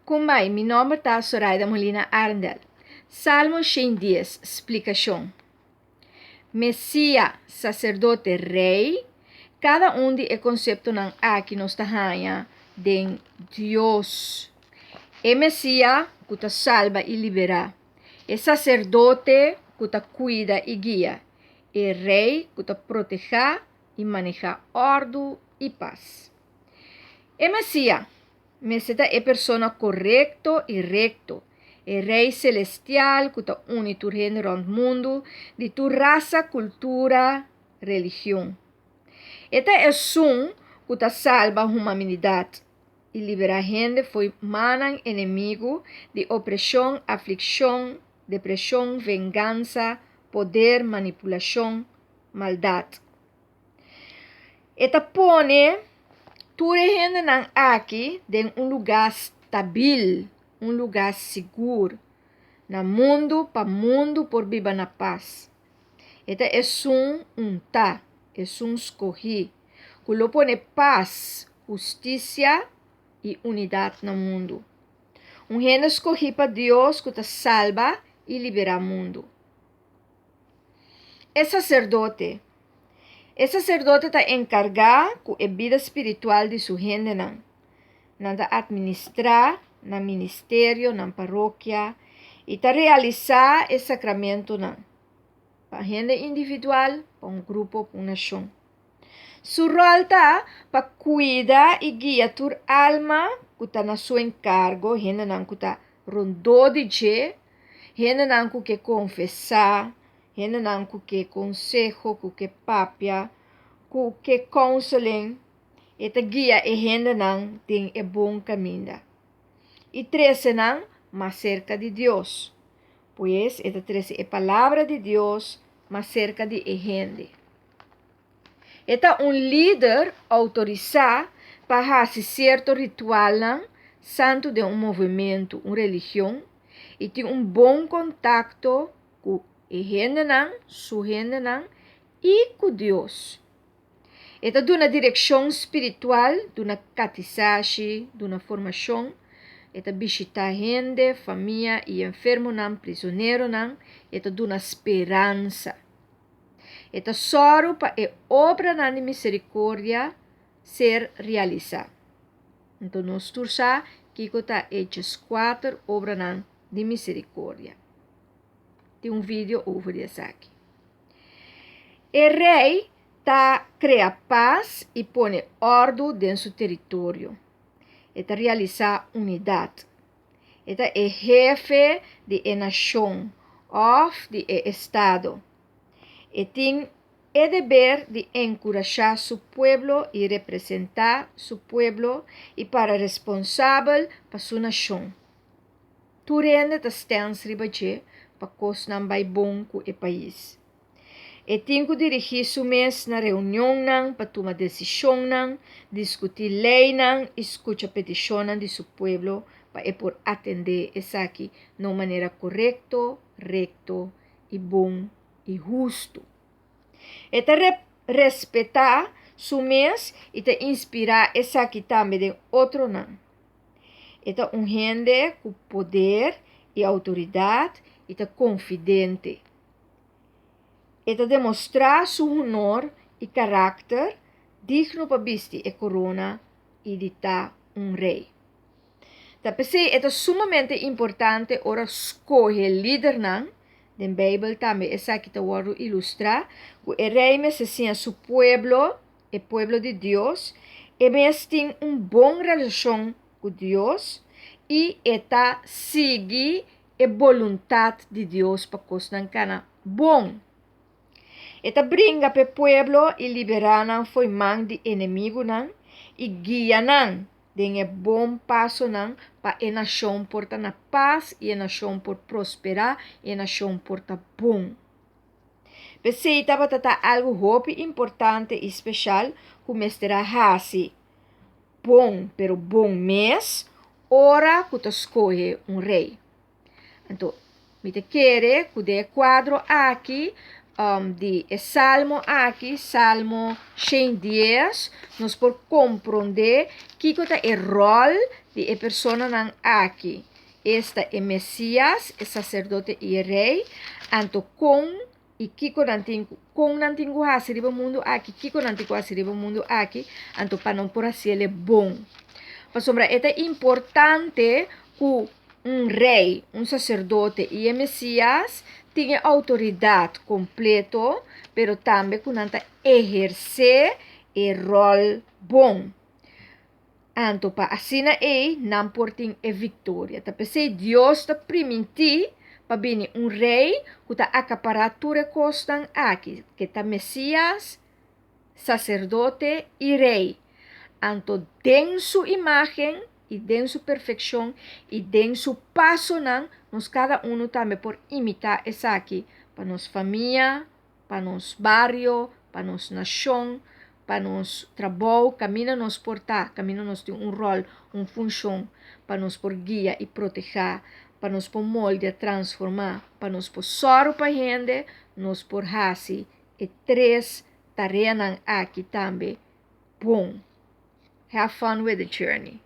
Kumbai, mi nomber ta Soraida Molina Arendel. Salmo 110, splikashon. Mesia, saserdote, rei, kada un di e konseptonan aki nos ta haña den Dios. E Mesia ku ta salba i liberá, e saserdote ku ta kuida i guia, e rei ku ta protehá i manehá òrdu i pas. E Mesia mester ta e persona korekto i rekto, e Rei selestial ku ta uni tur hende rònt mundu di tur rasa, kultura, religion. E ta esun ku ta salba humaminidat i liberá hende fo'i mannan enemigu di opreshon, aflikshon, depreshon, vengansa, poder, manipulashon, maldat. E ta pone tur e hendenan aki den un lugá stabil, un lugá sigur na mundu pa mundu por biba na pas. E ta esun untá, esun skohí, ku lo pone pas, hustisia i unidat na mundu. Un hende skohí pa Dios ku ta salba i liberá mundu. E saserdote. E saserdote ta enkargá ku e bida spiritual di su hendenan. Nan ta atministrá nan ministerio, nan parokia i ta realisá e sakramentonan pa hende individual, pa un grupo, pa un nashon. Su ròl ta pa kuida i guia tur alma ku ta na su enkargo, hendenan ku ta rondó di dje, hendenan ku ke konfesá, hendenan ku ke konseho, ku ke papia, ku ke counseling. E ta guia e hendenan den e bon kaminda i trese nan mas serka di Dios. Pues e ta trese e Palabra di Dios mas serka di e hende. E ta un lider outorisá pa hasi sierto ritualnan santu den un movementu, un religion, i tin un bon kontakto ku e hendenan, su hendenan, i ku Dios. E ta duna direkshon spiritual, duna katisashi, duna formashon. E ta bishitá hende, famia i enfermonan, prizoneronan. E ta duna speransa. E ta sòru pa e obranan di miserikordia ser realisá. Anto nos tur sa kiko ta e djeskuater obranan di miserikordia. Tin un video over di esaki. E rei ta krea pas i pone òrdu den su teritorio. E ta realisá unidat. E ta e hefe di e nashon òf di e estado. E tin e deber di enkurashá su pueblo i representá su pueblo i para responsabel pa su nashon. Tur hende ta stèns riba dje pa kosnan bai bon ku e pais. E tin ku dirigí su mes na reunionnan pa tuma desishonnan, diskutí leinan i skucha petishonnan di su pueblo pa e por atendé esaki na un manera korekto, rekto i bon i hustu. E ta respetá su mes i ta inspirá esaki tambe den otronan. E ta un hende ku poder i outoridat i ta konfidente. E ta demostrá su honor i karakter digno pa bisti e korona i di ta un rei. Ta p'esei e ta sumamente importante ora skohe lidernan, den Beibel tambe esaki ta wòrdu ilustrá, ku e rei mester siña su pueblo, e pueblo di Dios, e mes tin un bon relashon ku Dios i e ta sigui e boluntat di Dios pa kosnan kana bon. E ta bringa p'e pueblo i liberá nan fo'i man di enemigunan i guia nan den e bon pasonan pa e nashon por ta na pas i e nashon por prosperá i e nashon por ta bon. P'esei tabata ta algu hopi importante i speshal ku mester a hasi bon, pero bon mes, ora ku ta skohe un rei. Anto, mi ta kere ku den e kuadro aki di e salmo aki, Salmo 110, nos por komprondé kiko ta e ròl di e personanan aki, esta e Mesias, e saserdote i e rei, anto kon i kiko nan tin kon nan tin ku hasi riba mundu aki, kiko nan tin ku hasi riba mundu aki, anto pa nan por hasiel e bon. Pasobra e ta importante ku un rei, un saserdote i e Mesias tin e outoridat kompleto, pero tambe ku nan ta ehersé e ròl bon. Anto pa asina ei nan por tin e viktoria. Ta p'esei Dios ta primintí pa bini un rei ku ta akapará tur e kosnan aki, ke ta Mesias, Saserdote i Rei. Anto den su imágen i den su perfekshon i den su pasonan nos kada unu tambe por imitá esaki pa nos famia, pa nos bario, pa nos nashon, pa nos trabou, kaminda nos por ta, kaminda nos tin un ròl, un funshon, pa nos por guia i protehá, pa nos por moldia, transformá, pa nos por sòru pa hende, nos por hasi e tres tareanan aki tambe bon. Have fun with the journey.